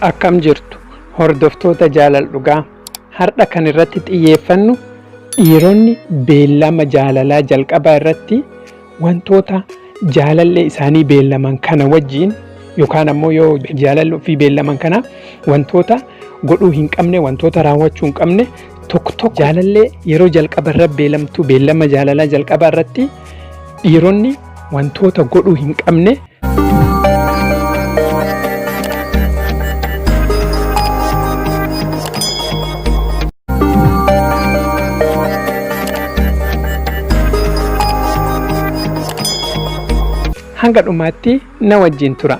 Akkam jirtu hordoftoota Jaalal Dhugaa? Har'a kan irratti xiyyeeffannu dhiironni beellama jaalalaa jalqabaa irratti wantoota jaalallee isaanii beellaman kana wajjiin yookaan ammoo yoo jaalalli ofii beellaman kana wantoota godhuu hin qabne, wantoota raawwachuu hin qabne tokko tokko jaalallee yeroo jalqaba irra beelamtu, beellama jaalalaa jalqabaa irratti dhiironni wantoota godhuu hin qabne. Hanga dhumaatti na wajjin tura.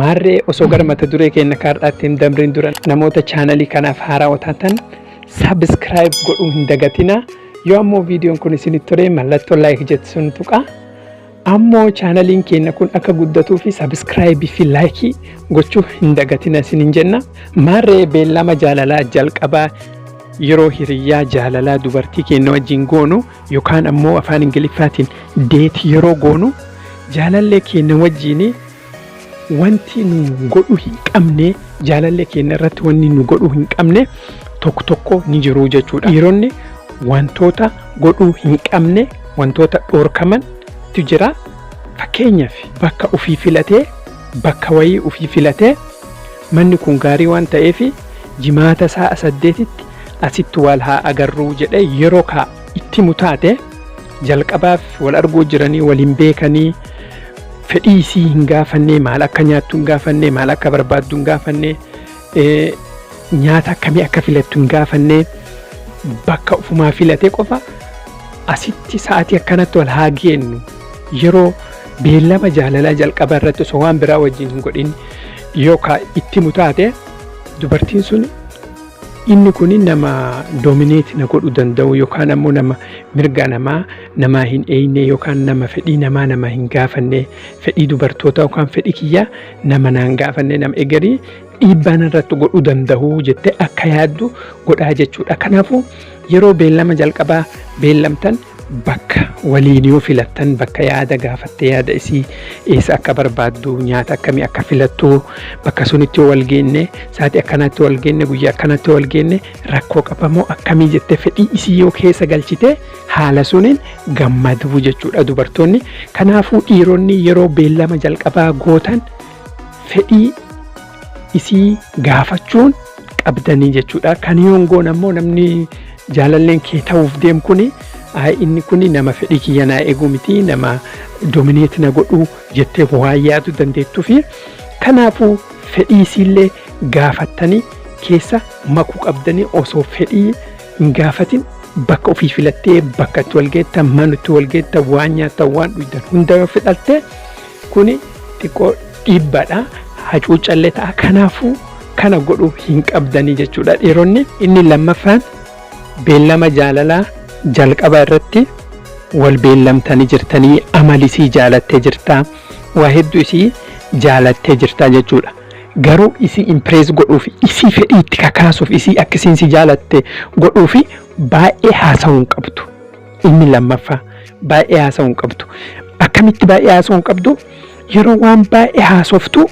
Maarree, osoo gara mata duree keenya kaarraatti hin dabrin dura, namoota chaanalii kanaaf haarawaa taatan subscribe godhuu hin dagatina. Yoo ammoo viidiyoon kun isinitti tole, mallattoo like jettu sun tuqa. Ammoo chaanaliin keenya kun akka guddatuu fi subscribe fi like gochuu hin dagatina isiniin jenna. Maarree, beellama jaalalaa jalqabaa yeroo hiriyyaa jaalalaa dubartii keenya wajjin goonu yookaan ammoo afaan Ingiliffaatiin date yeroo goonu, jaalallee keenya wajjin wanti nu godhuu hin qabne, jaalallee keenya irratti wanni nu godhuu hin qabne tokko tokko ni jiru jechuudha. Dhiironni wantoota godhuu hin qabne, wantoota dhoorkamantu jira. Fakkeenyaaf, bakka ofii filatee, bakka wayii ofii filatee, manni kun gaarii waan ta'eef jimaata sa'a 8tti asitti wal haa agarruu jedhee yeroo kaa itti himu taate, jalqabaaf wal arguu jiranii, waliin beekanii, fedhii isii hin gaafanne, maal akka nyaattu hin gaafanne, maal akka barbaaddu hin gaafanne, nyaata akkamii akka filattu hin gaafanne, bakka ofumaa filatee qofa asitti sa'aatii akkanatti wal haa geennu yeroo beellama jaalalaa jalqaba irratti osoo waan biraa wajjin hin godhin yookaan itti himu taate, dubartiin sun inni kun nama dominate na godhuu danda'u yookaan ammoo nama mirga namaa namaa hin eeyne yookaan nama fedhii namaa nama hin gaafanne, fedhii dubartoota yookaan fedhii kiyyaa nama naan gaafanne, nama egerii dhiibbaa narratti godhuu danda'u jettee akka yaaddu godhaa jechuudha. Kanaafuu yeroo beellama jalqabaa beellamtan bakka waliin yoo filattan, bakka yaada gaafattee, yaada isii, eessa akka barbaaddu, nyaata akkamii akka filattu, bakka sunitti yoo wal geenne, sa'aatii akkanaatti wal geenne, guyyaa akkanaatti wal geenne rakkoo qabamoo akkamii jettee fedhii isii yoo keessa galchite, haala suniin gammaduu jechuudha dubartoonni. Kanaafuu dhiironni yeroo beellama jalqabaa gootan fedhii isii gaafachuun qabdanii jechuudha. Kan yoon goon ammoo namni jaalalleen kee ta'uuf deemu kuni, inni kuni nama fedhii kiyya naa eeguu miti, nama dominate na godhuu jettee waan yaaduu dandeettuu fi kanaafuu fedhii isiillee gaafattanii keessa makuu qabdanii. Osoo fedhii hin gaafatin bakka ofii filattee, bakka itti wal geettan, mana itti wal geettan, waan nyaattan, waan dhugdan hunda yoo filatte, kuni xiqqoo dhiibbaadha, hacuuccallee ta'a. Kanaafuu kana godhuu hin qabdanii jechuudha dhiironni. Inni lammaffaan, beellama jaalalaa jalqaba irratti wal beellamtanii jirtanii, amalisii jaalattee jirtaa, waa hedduu isii jaalattee jirtaa jechuudha. Garuu isii impress godhuuf, isii fedhii itti kakaasuuf, isii akkasiin si jaalatte godhuuf baay'ee haasa'uu hin qabdu. Inni lammaffaa, baay'ee haasa'uu hin qabdu. Akkamitti baay'ee haasa'uu hin qabdu? Yeroo waan baay'ee haasoftu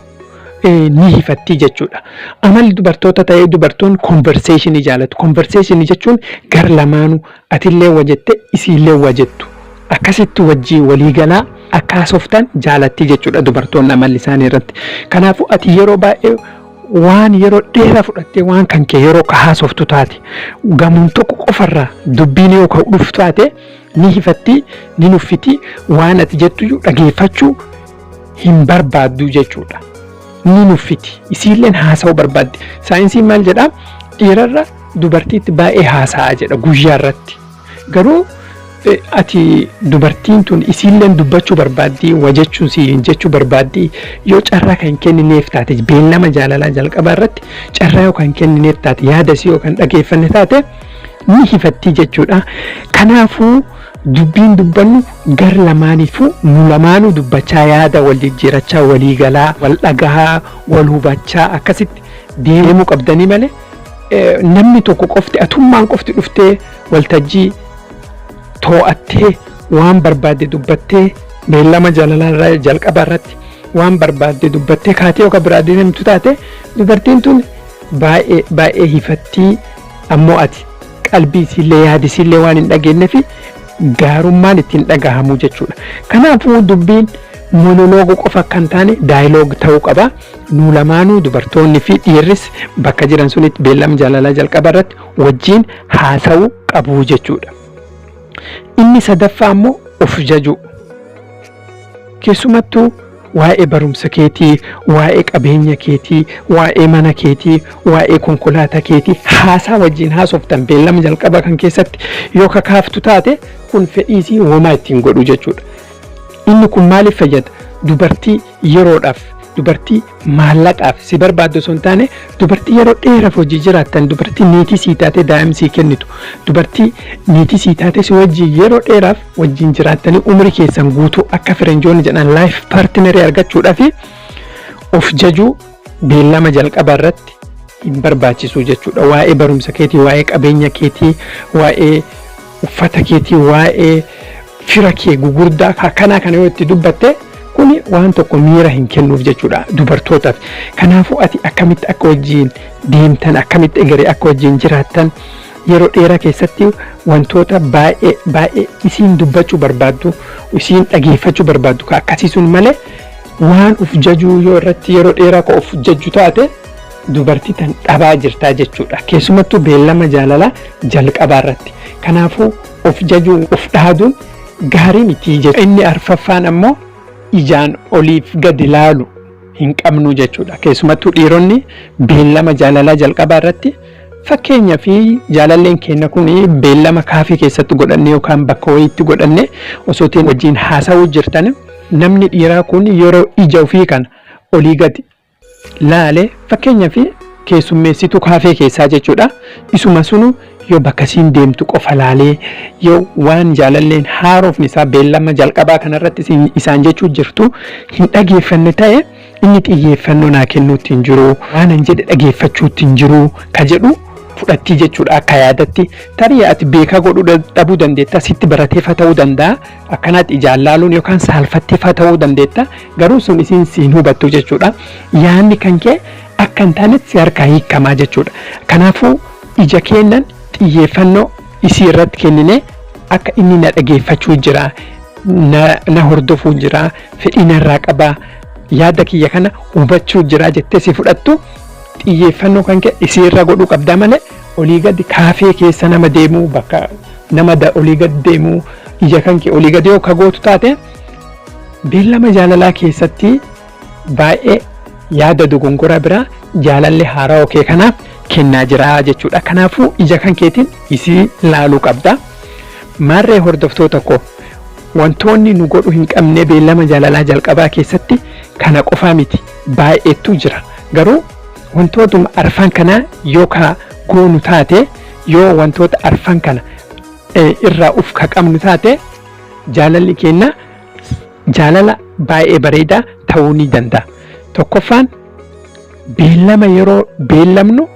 ni hifattii jechuudha. Amalli dubartoota ta'ee dubartoonni conversation jaalatu. Conversation jechuun gar lamaanuu atillee wajettee isiillee wajettu. Akkasitti wajjii waliigalaa akka haasoftan jaalattii jechuudha dubartoonni amalli isaanii irratti. Kanaafuu ati yeroo baay'ee waan yeroo dheeraa fudhattee waan kan kee yeroo ka haasoftu taate, gamuun tokko qofarraa dubbiin yoo ka dhufu taate, ni hifatti, ni nuffiti, waan ati jettu dhageeffachuu hin barbaaddu jechuudha. Ni nuffiti. Isiilleen haasa'uu barbaaddi. Saayinsiin maal jedhaa? Dhiirarra dubartiitti baay'ee haasa'aa jedha guyyaa irratti. Garuu ati dubartiin tun isiilleen dubbachuu barbaaddi, wajechuun si jechuu barbaaddi, yoo carraa kan kennineef taate, beellama jaalalaa jalqabaa irratti carraa yoo kan kennineef taate, yaada isii yoo kan dhageeffanne taate, ni hifattii jechuudha. Kanaafuu dubbiin dubbannu gar lamaaniifuu nu lamaanuu dubbachaa, yaada wal jijjiirachaa, walii galaa, wal dhagahaa, wal hubachaa akkasitti deemuu qabdanii malee, namni tokko qofti, atummaan qofti dhuftee waltajjii too'attee, waan barbaadde dubbattee, beellama jaalalaa jalqaba irratti waan barbaadde dubbattee kaatee yookaan biraa deemtu taate, dubartiin tun baay'ee baay'ee hifattii. Ammoo ati qalbii isiillee yaadi isiillee waan hin dhageenyeef gaarummaan ittiin dhagahamuu jechuudha. Kanaafuu dubbiin monologue qofa akka hin taane dialogue ta'uu qaba. Nu lamaanuu, dubartoonni fi dhiirris, bakka jiran sunitti beellama jaalalaa jalqaba irratti wajjin haasa'uu qabu jechuudha. Inni sadaffaa immoo of jajuu. Keessumattuu waa'ee barumsa keetii, waa'ee qabeenya keetii, waa'ee mana keetii, waa'ee konkolaataa keetii haasaa wajjin haasoftan beellama jalqaba kan keessatti yoo kakaaftu taate, kun fedhiisii homaa ittiin godhu jechuudha. Inni kun maaliif fayyada? Dubartii yeroodhaaf, dubartii maallaqaaf si barbaaddu osoo hin taane, dubartii yeroo dheeraaf hojii jiraattan, dubartii niitii sii taatee daa'ima sii kennitu, dubartii niitii sii taatee si wajjin yeroo dheeraaf wajjin jiraattanii umrii keessan guutuu, akka firenjoonni jedhan, life partnerii argachuudhaaf of jajuu beellama jalqaba irratti hin barbaachisu jechuudha. Waa'ee barumsa keetii, waa'ee qabeenya keetii, waa'ee uffata keetii, waa'ee fira kee gugurdaa akkanaa kana yoo itti dubbatte, kuni waan tokko miira hin kennuuf jechuudha dubartootaaf. Kanaafuu ati akkamitti akka wajjin deemtan, akkamitti egeree akka wajjin jiraattan, yeroo dheeraa keessatti wantoota baay'ee baay'ee isiin dubbachuu barbaaddu, isiin dhageeffachuu barbaaddu ka akkasii sun malee, waan uf jajuu yoo irratti yeroo dheeraa ka of jajju taate, dubartii tan dhabaa jirtaa jechuudha. Keessumattuu beellama jaalalaa jalqabaa irratti. Kanaafuu of jajuu, of dhaaduun gaarii miti jechuudha. Inni arfaffaan ammoo ijaan oliif gadi laalu hin qabnu jechuudha. Keessumattuu dhiironni beellama jaalalaa jalqabaa irratti, fakkeenya fi jaalalleen keenya kun beellama kaafee keessatti godhanne yookaan bakka wayiitti godhanne osoo wajjin haasa'uu jirtan, namni dhiiraa kun yeroo ija ofii kana olii gadi laale, fakkeenya fi keessummeessituu kaafee keessaa jechuudha. Isuma sunu yoo bakka siin deemtu qofa laalee, yoo waan jaalalleen haarofni isaa beellama jalqabaa kanarratti isaan jechuu jirtu hin dhageeffanne ta'e, inni xiyyeeffannoo naa kennuutti hin jiru, waan an jedhe dhageeffachuutti hin jiru ka jedhu fudhattii jechuudha akka yaadatti. Tarii ati beekaa godhuu dhabuu dandeetta, sitti barateefa ta'uu danda'a, akkanaatti ijaan laaluun yookaan saalfatteefa ta'uu dandeetta, garuu sun isiin siin hubattu jechuudha. Yaadni kan kee akka hin taanetti si harkaa hiikamaa jechuudha. Kanaafuu ija kennan xiyyeeffannoo isii irratti kennine, akka inni na dhageeffachuu jira, na hordofuu jira, fedhii narraa qabaa, yaada kiyya kana hubachuu jira jettee si fudhattu, xiyyeeffannoo kan kee isii irra godhuu qabdaa malee, olii gadi kaafee keessa nama deemuu, bakka nama olii gadi deemuu, ija kan kee olii gadi yoo ka gootu taate, beellama jaalalaa keessatti baay'ee yaada dogongoraa biraa jaalallee haaraa kee kanaaf kennaa jira jechuudha. Kanaafuu ija kan keetiin isii laaluu qabda. Maarree hordoftoota koo, wantoonni nu godhu hin qabne beellama jaalalaa jalqabaa keessatti kana qofaa miti, baay'eetu jira. Garuu wantootuma arfan kanaa yoo ka goonu taate, yoo wantoota arfan kana irraa uf ka qabnu taate, jaalalli keenya jaalala baay'ee bareedaa ta'uu ni danda'a. Tokkoffaan, beellama yeroo beellamnu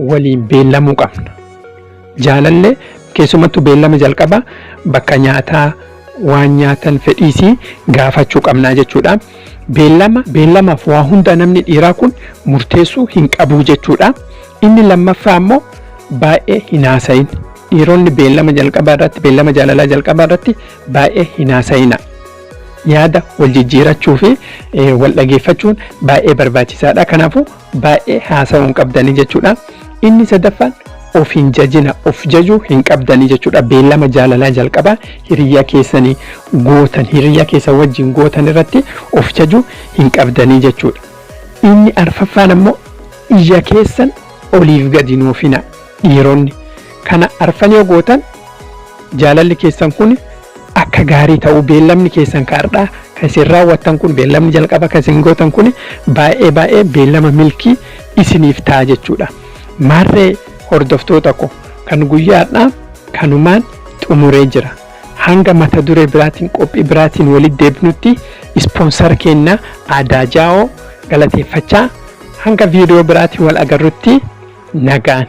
waliin beellamuu qabna. Jaalallee keessumattuu beellama jalqabaa bakka nyaataa waan nyaatan fedhiisii gaafachuu qabnaa jechuudha. Beellama beellamaaf waa hunda namni dhiiraa kun murteessuu hin qabu jechuudha. Inni lammaffaa immoo baay'ee hin haasa'in. Dhiironni beellama jalqabaa irratti, beellama jaalalaa jalqabaa irratti baay'ee hin haasa'ina. Yaada wal jijjiirachuu fi wal dhageeffachuun baay'ee barbaachisaadha. Kanaafuu baay'ee haasa'uu hin qabdanii jechuudha. Inni sadaffaan of hin jajina, of jajuu hin qabdanii jechuudha. Beellama jaalalaa jalqabaa hiriyyaa keessanii gootan, hiriyyaa keessan wajjin gootan irratti of jajuu hin qabdanii jechuudha. Inni arfaffaan ammoo ija keessan oliif gadi nuufina dhiironni. Kana arfan yoo gootan, jaalalli keessan kun akka gaarii ta'uu, beellamni keessan ka har'aa kan isin raawwattan kun, beellamni jalqaba kan isin gootan kun baay'ee baay'ee beellama milkii isiniif ta'a jechuudha. Maarree hordoftoota ko, kan guyyaa har'aa kanumaan xumuree jira. Hanga mata duree biraatiin, qophii biraatiin walitti deebinutti, sponsor keenya Aadaa Jaa'oo galateeffachaa, hanga viidiyoo biraatiin wal agarrutti nagaan.